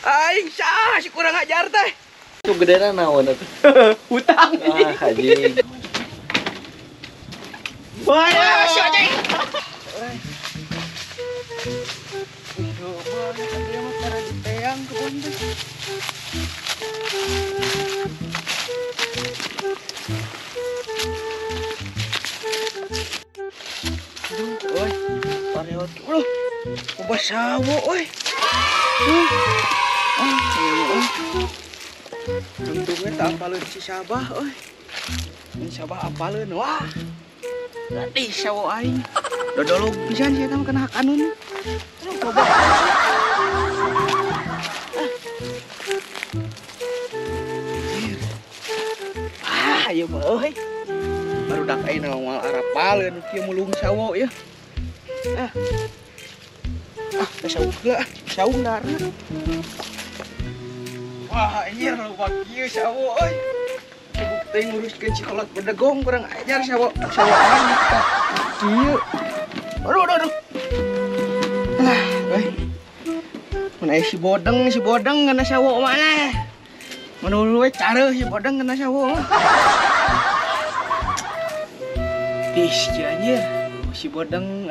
Aing sah si kurang ajar teh. Itu gedena naon atuh? Hutang. Ah, anjing. Wah, si anjing. Coba dia mah tara diteang kebun teh. Aduh, euy. Pareot. Ulah. Loba sawo euy. Ah, euy. Untungnya tak apaleun si Sabah euy. Ini Sabah apaleun wah. Latih sawo aing. Dodolog pisan si eta mah kena hak anun. Aduh, loba. Ah, ieu mah euy. Barudak aing moal arapaleun kieu mulung sawo ya. Ah. Ah, teh saung heula, saung darna. Wah, anjir loba kieu sawo euy. Sibuk teh nguruskeun si kolot bedegong kurang ajar sawo. Sawo aing teh kieu. Aduh, aduh, aduh. Lah, euy. Mun aya si bodeng kana sawo mah lah. Mun we careuh si bodeng kana sawo mah. Tis anjir, si bodeng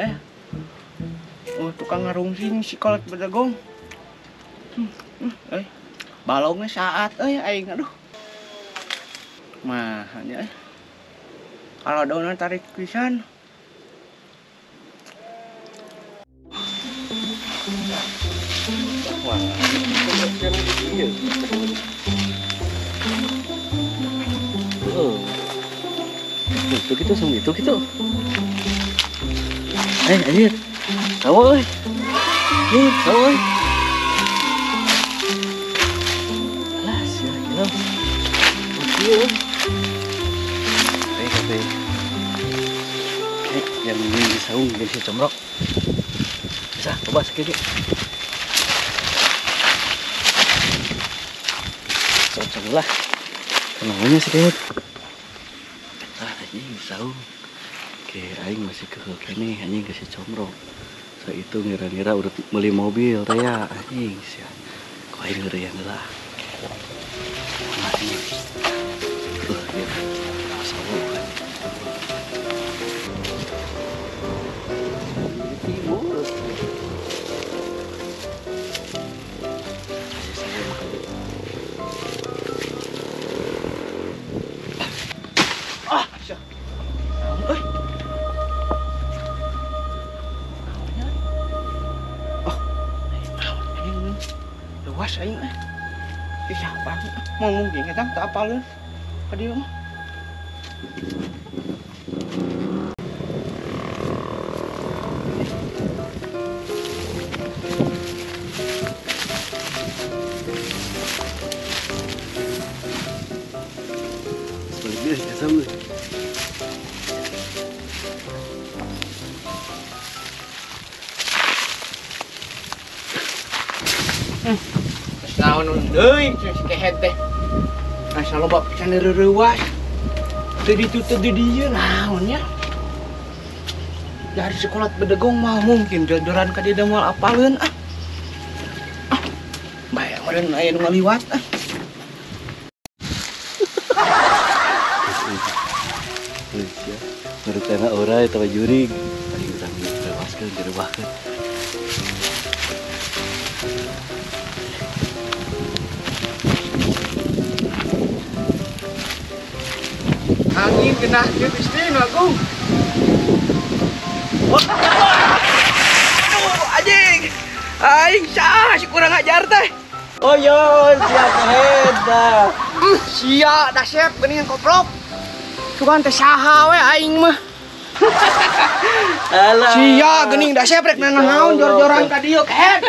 Oh, tukang ngarungsing si kolot bedegong. Balongnya saat aing aduh. Mah nya Kalau daunnya tarik pisan. Wah, oh. Itu gitu sama itu gitu. Anjir. Sawo euy. Nih, sawo euy. Alah, sia gila. Ieu. Kafe. Yang ini di saung jadi si comrok. Bisa, coba sekali. Cocok lah. Kenalnya sih kayak. Ah, anjing saung. Oke, aing masih keuheul keneh anjing ke si comrok. So itu ngira-ngira udah beli mobil teh ya anjing sia. Ku aing heureuyan heula. Nah, ini. Ieu. Sawo kan. Timur. Ah, sia. Euy. Luas aing eh. Si siapa? Mau mungkin eta tak apaleun ka dieu mah. Sebalik dia kasam euy. Naon deui si kehed teh. Asa loba pisan reuwas. Teu ditu teu di dieu naon nya. Dari sekolah bedegong mah mungkin jodoran ka dieu moal apaleun ah. Ah. Bae meureun aya nu ngaliwat ah. Sia, menurut ora eta mah jurig. Aing urang reuwaskeun direbahkeun. Angin kena kieu Gusti nu agung. Aduh, anjing. Aing sah si kurang ajar teh. Oh yo, siap hebat. Sia dasep geuning koplok. Cuman teh saha we aing mah. Alah. Sia geuning dasep rek nanaon jor-joran ka dieu kehed.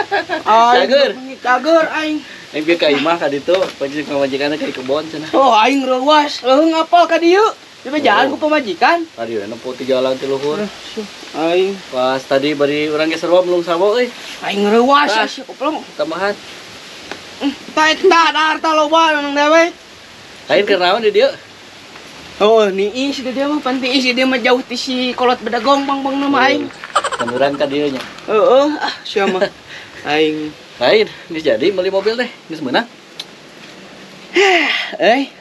Cager. Cager aing. Aing bieu ka imah ka ditu, pajik pamajikanna ka kebon cenah. Oh, aing reuwas, leuheung apal ka dieu. Di jalan ku pamajikan. Tadi we nempo ti jalan ti luhur. Aing pas tadi bari urang ge sarua melung sawo euy. Aing reuwas sia koplok. Tambahan. Tah eta dahar tah loba nang dewek. Lain keur naon di dieu? Oh, niis di dieu mah pan tiis di dieu mah jauh ti si kolot bedagong pang-pang nama aing. Kan urang ka dieu nya. Heeh, ah sia mah. Aing Lain, geus jadi beli mobil teh, geus meunang. Euy.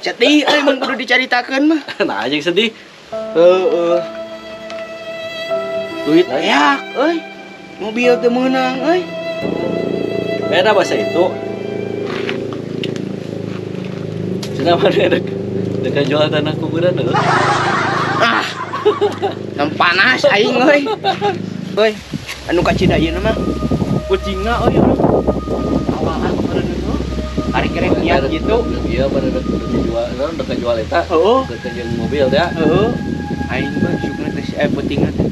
Sedih euy mun kudu dicaritakeun mah. Nah, anjing sedih. Heeh. Duit aya euy. Mobil teu meunang euy. Beda bahasa itu. Cenah mana dek jual tanah kuburan heuh. Ah. Nam panas aing euy. Euy, anu kacida ieu mah kucingna euy urang. Awalan meureun itu. Arek-arek niat gitu. Iya, pada dek dijual, naon dek jual eta. Heeh. Dek jeung mobil teh. Heeh. Aing mah sukna teh pentingna teh.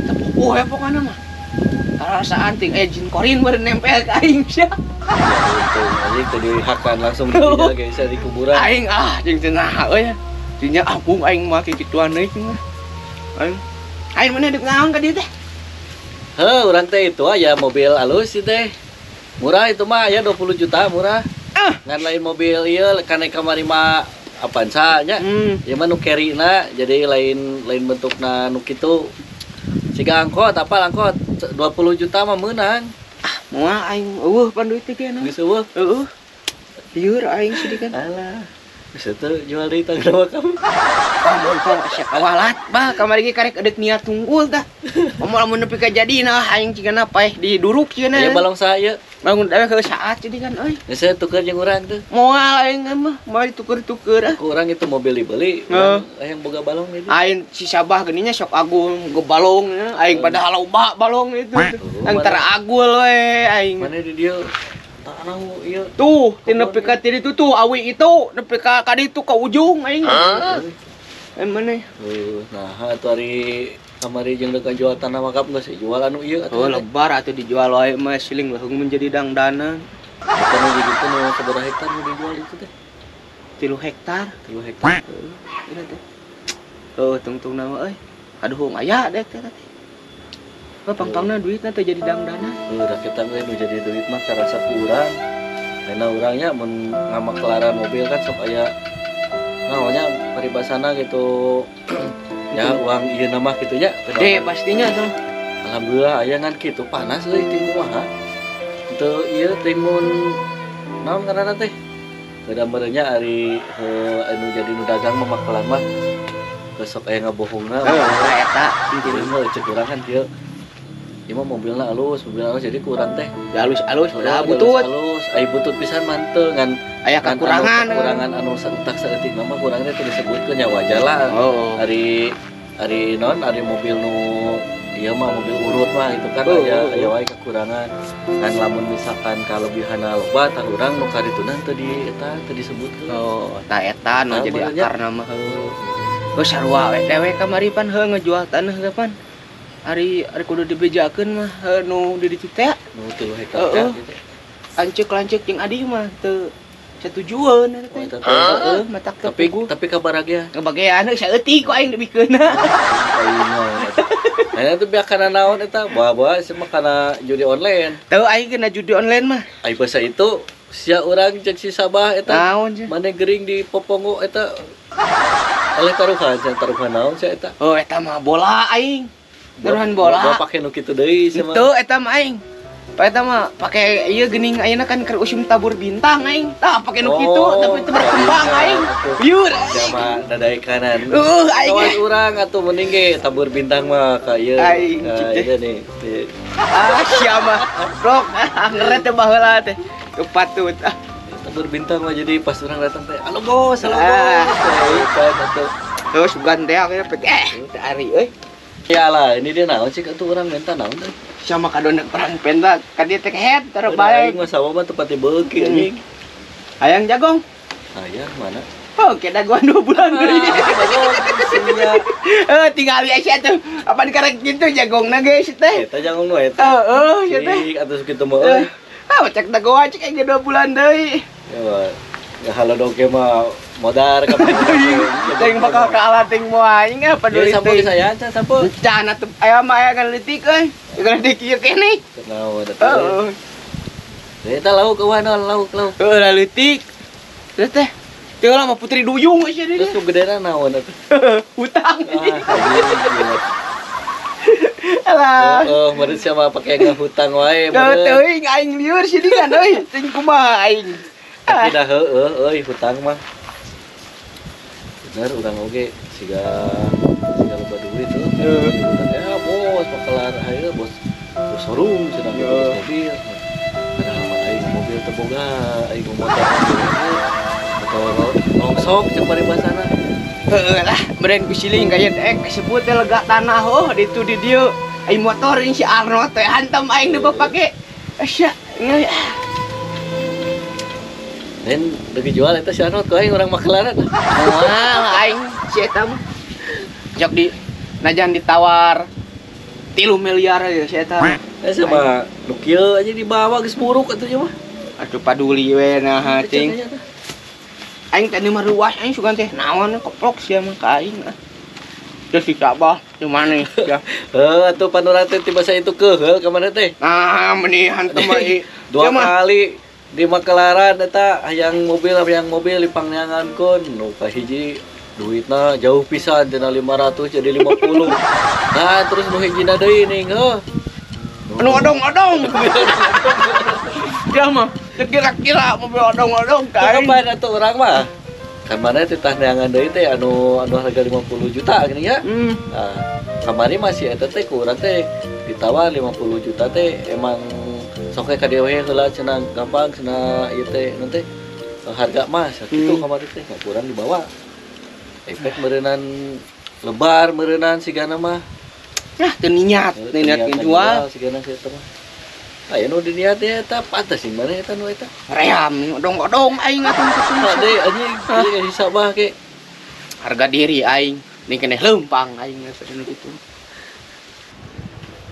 Tepukuh we pokona mah. Karasaan ting jin korin meureun nempel ka aing sia. Untung anjing tadi hakan langsung di guys di kuburan. Aing ah jeung teu naha euy. Dinya ampung aing mah kikituan deui cenah. Aing aing mana deuk naon ka dieu teh? Heuh, urang teh itu aya mobil alus ieu teh. Murah itu mah aya 20 juta murah. Ah, ngan lain mobil ieu kana kamari mah Avanza nya. Ieu mah nu carry-na jadi lain lain bentukna nu kitu. Siga angkot apal angkot 20 juta mah meunang. Ah, moal aing eueuh pan duit teh kieu. Geus eueuh. Heueuh. Lieur aing sedih kan. Alah. Geus teu jual deui tangga kamu. Oh, mun tong sia kawalat bah kamari ge karek edek niat tunggul tah. Moal lamun nepi ka jadina aing cigana paeh diduruk cigana. Ieu balong saha ieu? Bangun dewek heuh saat jadi kan euy. Geus tuker jeung urang tuh. Moal aing mah moal dituker-tuker ah. Ku urang itu mobil dibeli, urang hayang boga balong gitu. Aing si Sabah geuning sok agung ge balong aing padahal loba balong itu. Antara agul we aing. Mana di dieu? Tanah ieu. Tuh, ti nepi ka ti ditu tuh awi itu nepi ka ditu ka ujung aing. Eh mana? Nah, atuh ari kamari jeung deuk jual tanah wakaf geus jual anu ieu atuh. Oh, lebar atuh dijual wae mah siling leuheung menjadi dangdanan. Eta nu digitu nu sabaraha hektar nu dijual itu teh? 3 hektar. 3 hektar. Heuh, teh. Heuh, tungtungna mah euy. Kaduhung aya dek teh teh. Heuh, pangpangna duitna teh jadi dangdanan. Heuh, da kita ge nu jadi duit mah karasa ku urang. Karena urangnya mun ngamakelaran mobil kan sok aya naonnya paribasana gitu. Ya uang ieu nama kitu nya gede pastinya tuh. Alhamdulillah aya ngan kitu panas euy ti kumaha. Teu ieu teh mun naon ngaranna teh? Beda meureunnya ari anu jadi nu dagang mah makelar mah besok aya ngabohongna. Heuh, eta intina mah ceuk urang kan kieu. Ieu mah mobilna alus, mobilna alus jadi ku urang teh. Alus-alus udah butut. Alus, ai butut pisan mah teu ngan aya kekurangan. Kekurangan anu saeutak saeutik mah kurangnya teu disebutkeun nya wajar lah. Oh. Ari ari non ari mobil nu ieu mah mobil urut mah itu kan aya wae kekurangan. Kan lamun misalkan kalebihanna loba tah urang nu karituna teu di eta teu disebutkeun. Oh, tah eta nu jadi akarna mah. Heuh, sarua we dewe kamari pan heuh ngejual tanah ge pan. Ari ari kudu dibejakeun mah nu di ditu teh. Nu 3 hektar teh gitu. Lanceuk-lanceuk jeung adi mah teu satujueun eta teh. Heeh, matak teu puguh. Tapi kabaragia. Kabagean heuh saeutik ku aing dibikeunna. Ayeuna tuh biak kana naon eta? Bawa-bawa sia mah kana judi online. Teu aing kena judi online mah. Ai basa itu sia urang jeung si Sabah eta. Naon sia? Mane gering di Popongo eta. Oleh taruhan, sia taruhan naon sia eta? Oh, eta mah bola aing. Taruhan bola. Bawa pake nu kitu deui sia mah. Teu eta mah aing. Pak eta mah pake ieu geuning ayeuna kan keur usum tabur bintang aing. Tah pake nu kitu tapi teu berkembang aing. Liur aing. Sama dadaekanan. Heuh aing. Kawan urang atuh mending ge tabur bintang mah ka ieu. Aing ieu nih. Ah sia mah. Rok ngeret teh baheula teh. Teu patut. Tabur bintang mah jadi pas urang datang teh, "Halo bos, halo bos." Atuh. Terus sugan teh akhirnya teh ari euy. Ya lah, ini dia naon sih atuh urang minta naon teh. Sama kadon perang penta ka dieu teh head taruh bae. Aing mah sawa mah tempat dibeuki anjing. Hayang jagong. Hayang mana? Oh, kita dagoan 2 bulan deui. Heuh, tinggal sia tuh. Apaan karek kitu jagongna ge si teh. Eta jagong nu eta. Heeh, sia teh. Atuh kitu mah euy. Ah, cek dagoan cek aing 2 bulan deui. Ya halo doge mah modar ka teuing bakal kalah teuing moal aing ah paduli teuing. Sampo saya can sampo. Can atuh aya mah aya leutik euy. Leutik ieu keneh. Kunaon atuh. Heeh. Eta lauk eueuh naon lauk lauk. Heuh leutik. Terus teh teu lah mah Putri Duyung geus jadi. Terus nu gedena naon atuh? Hutang. Alah. Oh, meureun sia mah pake ngahutang wae meureun. Teuing aing lieur sidingan euy, ting kumaha aing. Tapi dah heueuh euy hutang mah. Bener urang oge siga siga loba duit tuh. Ya bos makelar ayeuna bos bos showroom cenah bos mobil. Padahal mah aing mobil teu boga, aing motor. Motor longsok cek paribasana. Heeh lah, meureun ku siling gaya ek disebut teh lega tanah oh ditu di dieu. Aing motor ini si Arnold teh hantam aing nu bapake. Asya, ngeuy. Lain lagi jual eta si Arnold ku aing urang makelaran. Moal aing si eta mah. Jok di najan ditawar 3 miliar aja si eta. Eh sama nu kieu aja dibawa geus buruk atuh nya mah. Aduh paduli we nah cing. Aing teh mah ruas aing sugan teh naon keplok sia mah ka aing ah. Terus dicabah di mana ya. Heuh atuh panurang teh tiba saya itu keuheul ka mana teh? Nah, meni hantam mah dua kali di makelaran eta hayang mobil dipangneangankeun nu kahiji duitna jauh pisan cenah 500 jadi 50. Nah, terus nu hijina deui ning heuh. Anu odong-odong. Dia mah kira-kira mobil odong-odong ka aing. Kapan atuh urang mah? Kan mana teh tah neangan deui teh anu anu harga 50 juta gini ya. Nah, kamari masih eta teh ku urang teh ditawar 50 juta teh emang sok ka dieu we heula cenah gampang cenah ieu teh naon teh harga mah sakitu kamari teh kurang dibawa. Efek meureunnan lebar meureunnan sigana mah. Nah, teu niat, teu niat ngejual sigana si eta mah. Aya nu diniat eta pantes sing mana eta nu eta. Ream odong-odong aing atuh kitu. Deui anjing ieu sabah ke. Harga diri aing ning keneh leumpang aing geus nu kitu.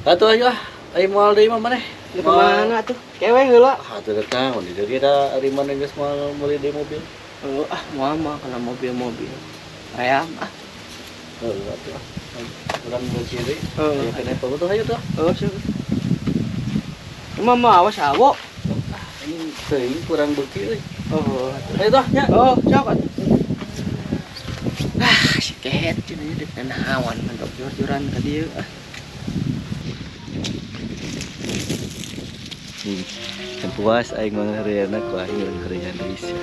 Atuh ayo ah, aing moal deui mah maneh. Di mana atuh? Kewe heula. Ah atuh datang di dieu da ari maneh geus moal meuli deui mobil. Heuh ah moal mah kana mobil-mobil. Ream ah. Heuh atuh ah. Urang beuki deui. Heuh keneh tuh hayu tuh. Heuh seuh. Mama awas awo. Ini teuing kurang beuki euy. Oh, ayo tuh nya. Oh, sok atuh. Ah, si kehet cenah deuk naon mantap jor-joran ka dieu ah. Can puas aing mah ngaheureuyana ku aing ngaheureuyana deui sia.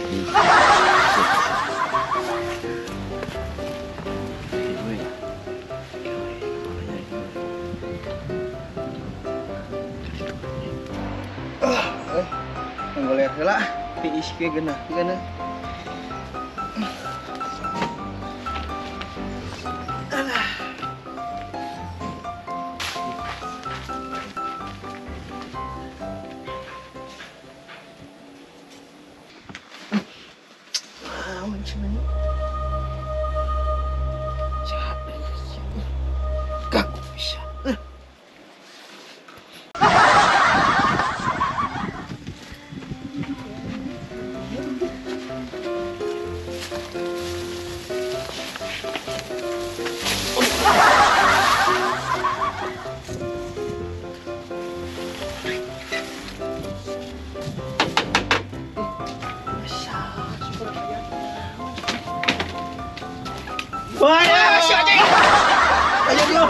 Ngoler heula tiis kieu geunah geunah. Alah. Naon cenah? Gagu pisan. Wah, ya, aja. Ayo,